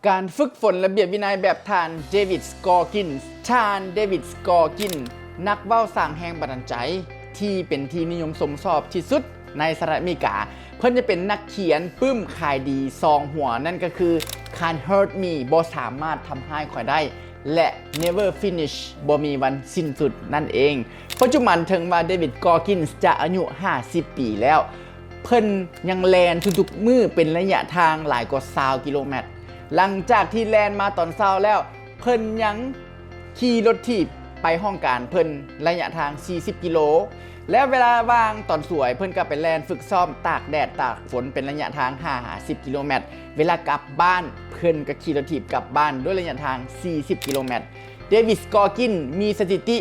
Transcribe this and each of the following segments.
ການຝຶກຝົນລະບຽບວິໄນແບບທ່ານ ເດວິດ ສະກອຣກິນ. ທ່ານ ເດວິດ ສະກອຣກິນ ນັກເວົ້າສ້າງແຮງບັນດານໃຈທີ່ເປັນທີ່ນິຍົມຊົມຊອບທີ່ສຸດໃນສະຫະລັດອາເມລິກາ. ເພິ່ນຈະເປັນນັກຂຽນປຶ້ມຂາຍດີສອງຫົວ, ນັ້ນກໍຄື Can't Hurt Me ບໍ່ສາມາດທຳຮ້າຍຂ້ອຍໄດ້ ແລະ Never Finish ບໍ່ມີວັນສິ້ນສຸດນັ້ນເອງ. ປັດຈຸບັນເຖິງວ່າ ເດວິດ ສະກອຣກິນ ຈະອາຍຸຫ້າສິບປີແລ້ວ, ເພິ່ນຍັງແລ່ນທຸກໆມື້ເປັນໄລຍະທາງຫຼາຍກວ່າຊາວກິໂລແມັດ. ຫຼັງຈາກທີ່ແລ່ນມາຕອນເຊົ້າແລ້ວ, ເພິ່ນຍັງຂີ່ລົດຖີບໄປຫ້ອງການເພິ່ນໄລຍະທາງສີ່ສິບກິໂລ, ແລະ ເວລາວ່າງຕອນສວຍ ເພິ່ນກໍໄປແລ່ນຝຶກຊ້ອມຕາກແດດຕາກຝົນເປັນໄລຍະທາງຫ້າຫາສິບກິໂລແມັດ. ເວລາກັບບ້ານ ເພິ່ນກໍຂີ່ລົດຖີບກັບບ້ານດ້ວຍໄລຍະທາງສີ່ສິບກິໂລແມັດ. ເດວິດ ສະກອຣກິນ ມີສະຖິຕິ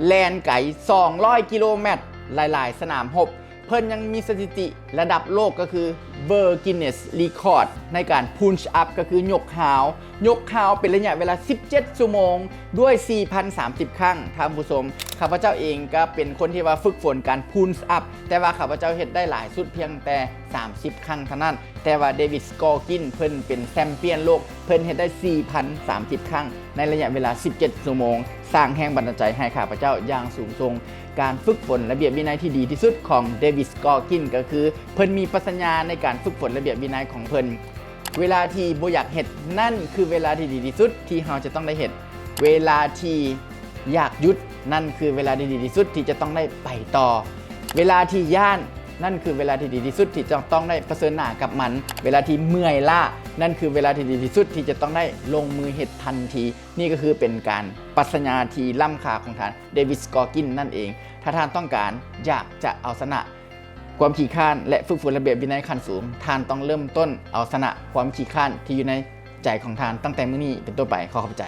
ແລ່ນໄກສອງຮ້ອຍກິໂລແມັດ ຫຼາຍໆສະໜາມຮົບ. ເພິ່ນຍັງມີສະຖິຕິລະດັບໂລກ ກໍຄື World Guinness Record ໃນການ Push Up ກໍຄືຍົກຮາວ, ຍົກຮາວເປັນໄລຍະເວລາສິບເຈັດຊົ່ວໂມງ ດ້ວຍສີ່ພັນສາມສິບຄັ້ງ. ທ່ານຜູ້ຊົມ, ຂ້າພະເຈົ້າເອງກໍເປັນຄົນທີ່ວ່າຝຶກຝົນການ Push Up, ແຕ່ວ່າຂ້າພະເຈົ້າເຮັດໄດ້ຫຼາຍສຸດພຽງແຕ່ສາມສິບຄັ້ງເທົ່ານັ້ນ. ແຕ່ວ່າ ເດວິດ ສະກອຣກິນ ເພິ່ນເປັນແຊມປຽນໂລກ, ເພິ່ນເຮັດໄດ້ສີ່ພັນສາມສິບຄັ້ງ ໃນໄລຍະເວລາສິບເຈັດຊົ່ວໂມງ, ສ້າງແຮງບັນດານໃຈໃຫ້ຂ້າພະເຈົ້າຢ່າງສູງສົ່ງ. ການຝຶກຝົນລະບຽບວິໄນທີ່ດີທີ່ສຸດຂອງ ເດວິດ ສະກອຣກິນ ກໍຄື ເພິ່ນມີປັດຊະຍາໃນການຝຶກຝົນລະບຽບວິໄນຂອງເພິ່ນ. ເວລາທີ່ບໍ່ຢາກເຮັດ ນັ້ນຄືເວລາທີ່ດີທີ່ສຸດທີ່ເຮົາຈະຕ້ອງໄດ້ເຮັດ. ເວລາທີ່ຢາກຢຸດ ນັ້ນຄືເວລາທີ່ດີທີ່ສຸດທີ່ຈະຕ້ອງໄດ້ໄປຕໍ່. ເວລາທີ່ຢ້ານ ນັ້ນຄືເວລາທີ່ດີທີ່ສຸດທີ່ຈະຕ້ອງໄດ້ປະເຊີນໜ້າກັບມັນ. ເວລາທີ່ເມື່ອຍລ້າ ນັ້ນຄືເວລາທີ່ດີທີ່ສຸດທີ່ຈະຕ້ອງໄດ້ລົງມືເຮັດທັນທີ. ນີ້ກໍຄືເປັນການປັດຊະຍາທີ່ລ້ຳຄ່າຂອງທ່ານ ເດວິດ ສະກອຣກິນ ນັ້ນເອງ. ຖ້າທ່ານຕ້ອງການຢາກຈະເອົາຊະນະຄວາມຂີ້ຄ້ານ ແລະ ຝຶກຝົນລະບຽບວິໄນຂັ້ນສູງ, ທ່ານຕ້ອງເລີ່ມຕົ້ນເອົາຊະນະຄວາມຂີ້ຄ້ານທີ່ຢູ່ໃນໃຈຂອງທ່ານຕັ້ງແຕ່ມື້ນີ້ເປັນຕົ້ນໄປ. ຂໍຂອບໃຈ.